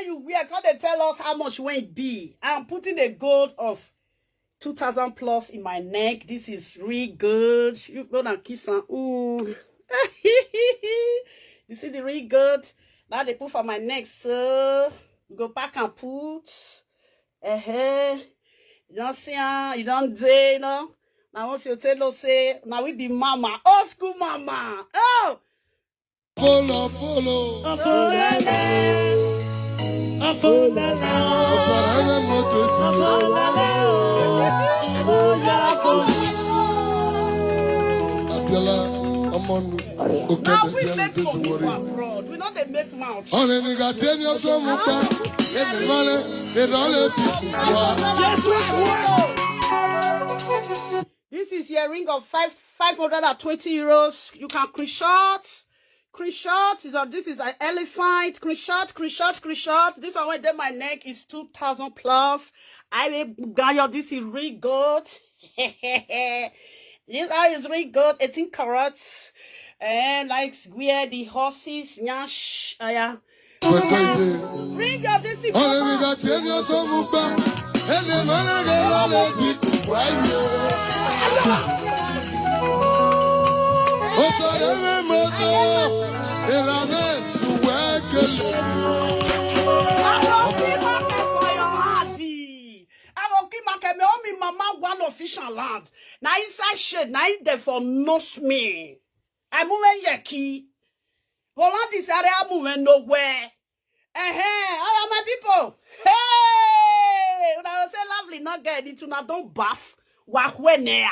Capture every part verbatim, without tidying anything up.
You wear, come dey tell us how much wey e be. I'm putting a gold of two thousand plus in my neck. This is real gold. You go and kiss am. Mm. You see the real gold? Now they put for my neck, so we go pack and put. Uh-huh. You don see am, you don dey, you know. Now once you tell us say, now we be mama, old school mama. Oh! Follow, follow. Afolala. Afolala. Ọsara ya moto eti. Afolala. Oya, afolala. Abiola, Omonu, Okede, Now we Biala, make money for Dezuwori. Abroad. We no dey make mouth. Ọ̀rẹ́ mi ga tí ẹni ọjọ́ mú pa, èmi mọ́lẹ̀, èdè ọ̀lẹ́ bí kò wá. Yes, we This is earring of five, five hundred and twenty euros. You can screenshot. Screenshot is on, this is an elephant. Screenshot, screenshot, screenshot. This one wey dey my neck is two thousand plus. I will gayo, this is real gold. This one is real gold, eighteen carats. And like where the horses, nyash, aya. Bring your this thing. Ọ̀rẹ́ mi ga tí ẹni ọjọ́ mú pa, ẹni mọ́lẹ̀, èdè ọ̀lẹ́ bí kò wá. Osoreme moto, erame suwekele. I go keep market for your hand. I go keep market. Me own me mama one official land. Na inside shade, na im dey for nose me. I move yeki. Holland is area move nowhere. Eh, eh, all of my people. Hey, una go say Lovely no get it, una don baff. Wahwenea.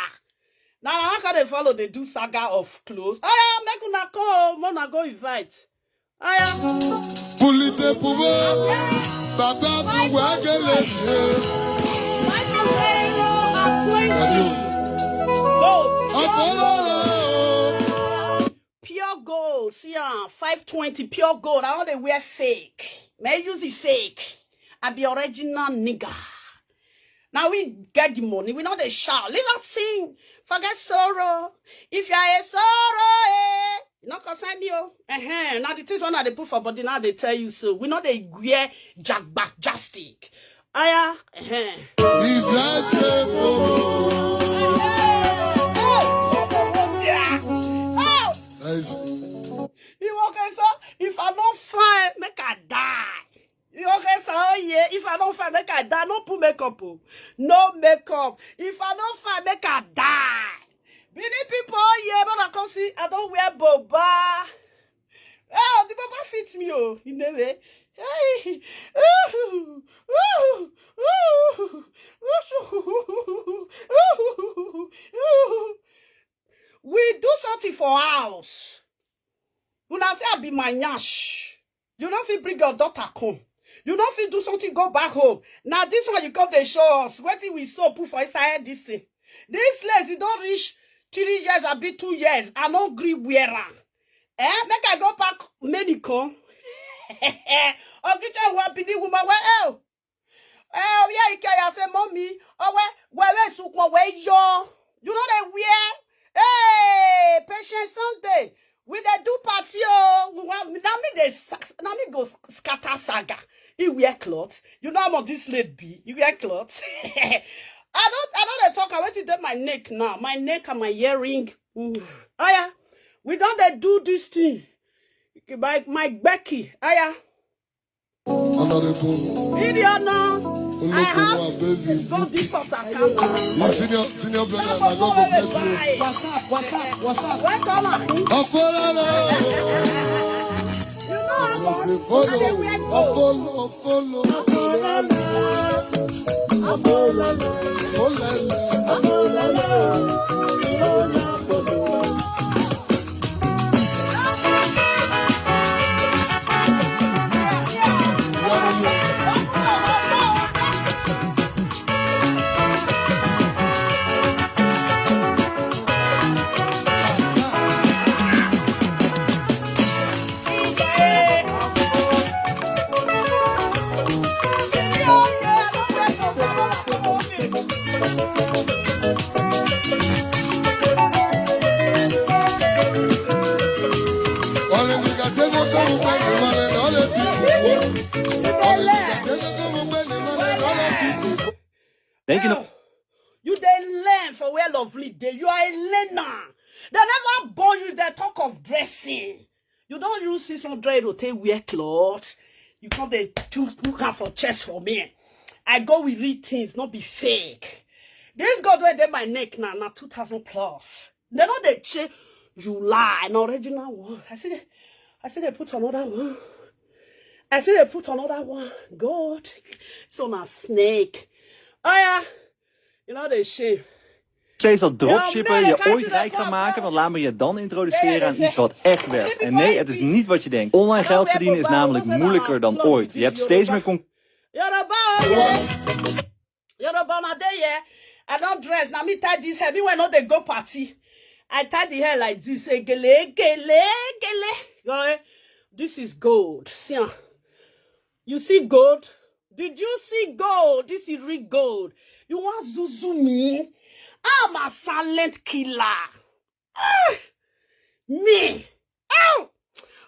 Now I can dey follow dey do saga of clothes. Oh yeah, make una come, una go invite. Oh yeah. Pulite pubo, baba tu wagele. Five hundred euro and twenty. Adio. Go. Afolala. Pure gold, see am, five twenty pure gold. I no dey wear fake. May I use the fake? I be original nigga. Now we get the money, we no dey shout. Leave that thing. Forget sorrow. If you are a sorrow, eh, you no concern me, oh. Uh-huh. Now the things wey I dey put for body, now they tell you so. We no dey wear jackback, jastic. Aya, eh. Is that safe? Oh. Nice. You okay, sir? If I no fine, make I die. You okay, sir? Oh yeah. If I no fine, make I die. No put makeup, oh. No makeup. If I no fine, make I die. Benin people, oh yeah, but I come see, I don wear boba. Oh, the boba fit me, oh, in a way. Hey. We do something for house. Una say I be my nyash. You no fit bring your daughter come. You no fit do something, go back home. Now this one you come dey show us. Wetin we so put for inside this thing? This lace, e don reach three years, abi two years. I no gree wear am. Eh? Make I go pack many come. Okicha wa be the woman wey, oh. Eh, where you carry say, "Mommy, oh, where, where, where sukwon, where yo?" You know they wear. Hey, Patient Sunday. We dey do party, oh. We want, na me dey sa-, na me go s-, scatter saga. He wear cloth. You know how much this late be. You wear cloth. I don't, I don't dey talk. I went to my neck now. My neck and my earring. Mm. Oh yeah, we don dey do this thing. My, my Becky. Oh yeah. Honorable Idiana, I have Olokun Abezi. Go deep for Sakama. Your senior, senior brother, my God go bless you. WhatsApp, WhatsApp, WhatsApp. Welcome. Afolala. You know how much? Say follow, I dey wear gold. Afollow, follow. Afolala. Afolala. Afolala. Afolala. Thank you. Oh, you dey learn for where Lovely dey. You are a learner. They never born you. They talk of dressing. You don't use six hundred to take wear cloth. You come dey do look am for chest for me. I go with real things, not be fake. This God wey dey my neck now, na two thousand plus. They no dey change. You lie, an original one. I see they, I see they put another one. I see they put another one. God, so na snake. Oh yeah, you know they shame. Steeds dat dropshippen je ooit rijk kan maken, want laat me je dan introduceren aan iets wat echt werkt. En nee, het is niet wat je denkt. Online geld verdienen is namelijk moeilijker dan ooit. Je hebt steeds meer con- Yoruba, oh, Yoruba, na dey here. I don't dress. Now me tie this hair. Me when no dey go party, I tie the hair like this. Egele, egele, egele. Yo, eh, this is gold. See am. You see gold? Did you see gold? This is real gold. You want zuzu me? I'm a silent killer. Ah, me. Oh,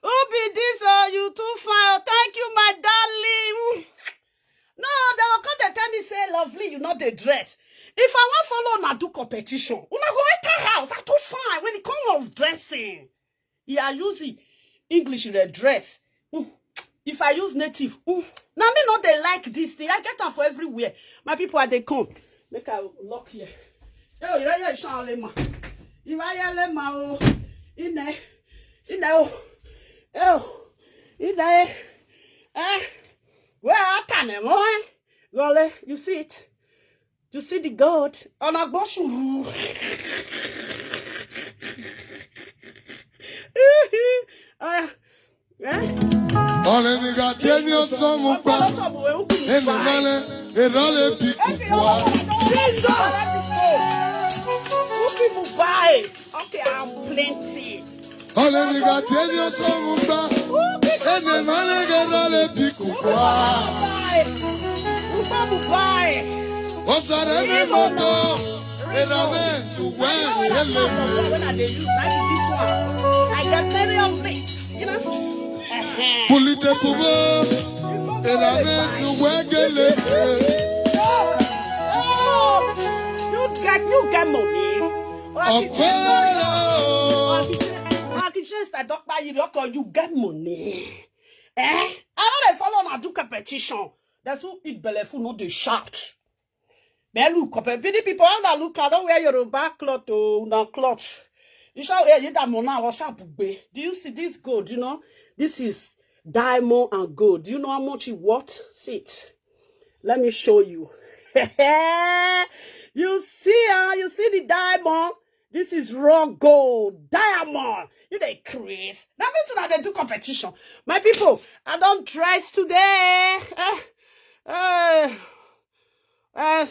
who be this? Oh, you too fine. Oh, thank you, my darling. No, they will come dey tell me say, Lovely, you not the dress. If I want follow una do competition, una go enter house. I too fine. When it come of dressing, yeah, I use it. English in the dress. Mm. If I use native, mm, now me not they like this thing. I get am for everywhere. My people, are they come? Make I lock here. Oh, you ready? Shalema. You ready? Lema. Oh, in there, in there. Oh, oh, in there. Eh, where are Tane? Gole, you see it? You see the gold? On a boshuru. Ah, eh? Ọlẹ́ni ga tiẹ̀ ní ọ̀sán mú pa. Ẹnì mọ́lẹ̀, èrò lè bí kùkùà. Jesus! Who people buy? Okay, I'm plenty. Ọlẹ́ni ga tiẹ̀ ní ọ̀sán mú pa. Ẹnì mọ́lẹ̀, èrò lè bí kùkùà. Buy. Who people buy? Ọ̀sán rẹ̀ ní mọ́tò. Èrò lè sùn wẹ́ẹ̀rì ẹlẹ́mìí. When I dey use, I use this one. I get many of them. You know? Pulite kubo, erame nuwegele. Oh, you get, you get money. Of course. Akitris, I don't buy you, you get money. Eh? I don't dey follow una do competition. That's who eat belle full, no dey shout. But look, compare many people, how una look, I don't wear Yoruba cloth, oh, una cloth. You shall wear you that mona or sharp bugbe. Do you see this gold? You know, this is diamond and gold. Do you know how much it worth? See it. Let me show you. You see, ah, you see the diamond? This is raw gold, diamond. You dey craze. Now me too, now they do competition. My people, I don't dress today. Eh, eh, eh.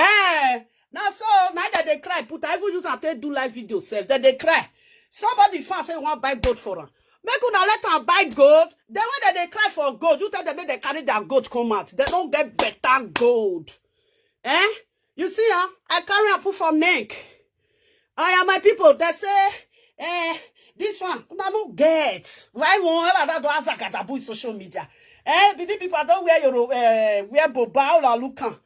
Eh, now so now that they cry, put I even use and take do live video self. Then they cry. Somebody fan say want buy gold for am. Make una let am buy gold. Then when they, they cry for gold, you tell them make they carry their gold come out. They don't get better gold. Eh? You see, huh? I carry and put for neck. I am my people. They say, eh, this one, una no get. Why won't ever that do azagadabu in social media? Eh, Benin people don't wear your, eh, wear boba or lukan.